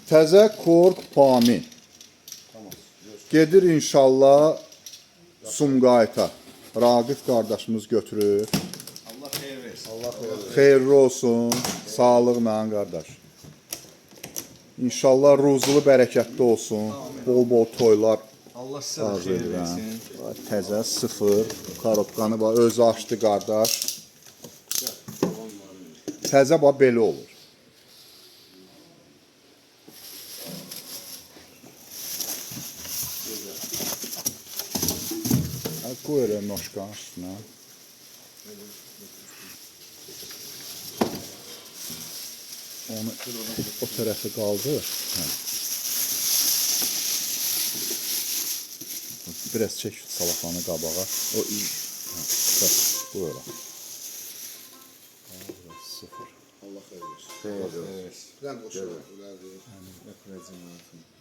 Təzə Korg Pami. Gedir inşallah Sumqayıta. Raqif qardaşımız götürür. Allah xeyir versin. Allah xeyir versin. Xeyirli olsun. Sağlıqla qardaş. İnşallah ruzulu bərəkətli olsun. Bol-bol toylar Allah sizə də arzu xeyir edirəm. versin. Təzə sıfır korobkanı bax özü açdı qardaş. Təzə bax belə olur. Hə, qoy elə noşkanın üstünə. Onu o tərəfə qaldır. Hə. Biraz çək salafanı qabağa. O hə, bəs bu elə. Sıfır. Allah xeyir versin. Xeyir versin. Bir dənə qoşulur. Öpürəcəm.